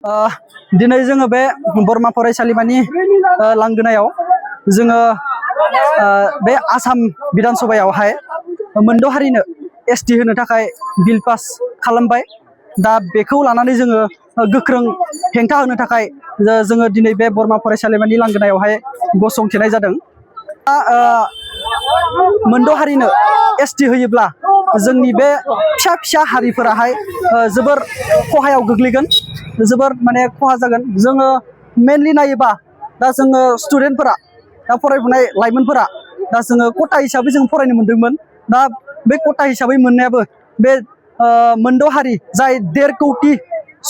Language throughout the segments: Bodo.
दिनै जोङो बे बरमा फरायसालिमानि लांगोनायाव जोङो बे आसाम बिधान सभायावहाय मोनद' हारिनो एसटि होनो थाखाय बिल पास खालामबाय। दा बेखौ लानानै जोङो गोख्रों हेंथा होनो थाखाय जोङो दिनै बे बरमा फरायसालिमानि लांगोनायावहाय गसंथेनाय जादों। मोनद' हारिनो एसटि होयोब्ला जोंनि बे फिसा फिसा हारिफोराहाय जोबोर खहायाव गोग्लैगोन, जोबोर माने खहा जागोन। जोङो मेनलि नायोबा दा जोङो स्टुडेन्टफोरा, दा फरायफुनाय लाइमोनफोरा दा जोङो खथा हिसाबै जों फरायनो मोन्दोंमोन। दा बे खथा हिसाबै मोननायाबो बे मोनद' हारि जाय 1.5 कौटि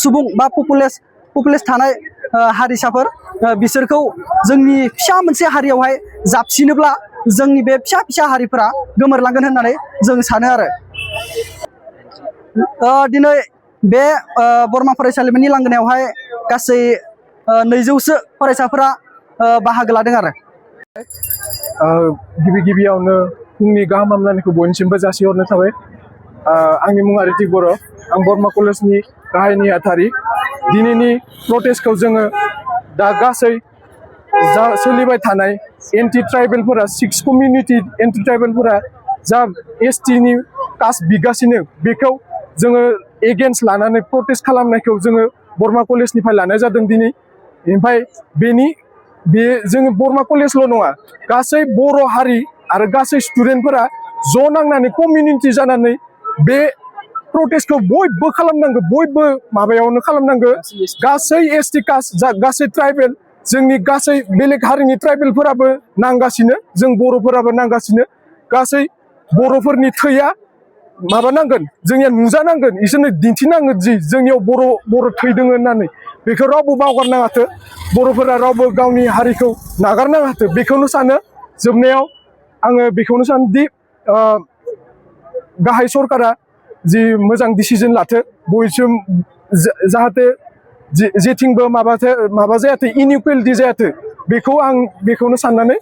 सुबुं बा पपुलेस थानाय हारिसाफोर, बिसोरखौ जोंनि फिसा मोनसे हारियावहाय जाबसिनोब्ला जोंनि बे फिसा फिसा हारिफोरा गोमोरलांगोन होननानै जों सानो आरो। दिनै बे बरमा फरायसालिमानि लांगोनायावहाय गासै 200सो फरायसाफोरा बाहागो लादों आरो। गिबियावनो फुंनि गाहाम हामलायनायखौ बयनिसिमबो जासिहरनाय थाबाय। आंनि मुङा रितिक बर', आं बरमा कलेजनि गाहाय नेहाथारि। दिनैनि प्रटेस्टखौ जोङो दा गासै जा सोलिबाय थानाय एन्टि ट्राइबेलफोरा 6 कमिउनिटि एन्टि ट्राइबेलफोरा जा एसटिनि कास्ट बिगासिनो, बेखौ जोङो एगेन्स्ट लानानै प्रटेस्ट खालामनायखौ जोङो बरमा कलेजनिफ्राय लानाय जादों दिनै। ओमफ्राय बे जोङो बरमा कलेजल' नङा, गासै बर' हारि आरो गासै स्टुडेन्टफोरा ज' नांनानै कमिउनिटि जानानै बे प्रटेस्टखौ बयबो खालामनांगौ, बयबो माबायावनो खालामनांगौ। गासै एसटि कास्ट गासै ट्राइबेल, जोंनि गासै बेलेग हारिनि ट्राइबेलफोराबो नांगासिनो, जों बर'फोराबो नांगासिनो। गासै बर'फोरनि थैया माबानांगोन, जोंनिया नुजानांगोन, इसोरनो दिन्थिनांगोन जि जोंनियाव बर' थै दङ होननानै। बेखौ रावबो बावगारनाङाथो, बर'फोरा रावबो गावनि हारिखौ नागारनाङाथो, बेखौनो सानो। जोबनायाव आङो बेखौनो सानो दि गाहाय सरकारा जि मोजां डिसिजन लाथो, बयसिम जाहाथे जेथिंबो माबा जायाथो, इनइकुवेलिटि जायाथो, बेखौनो साननानै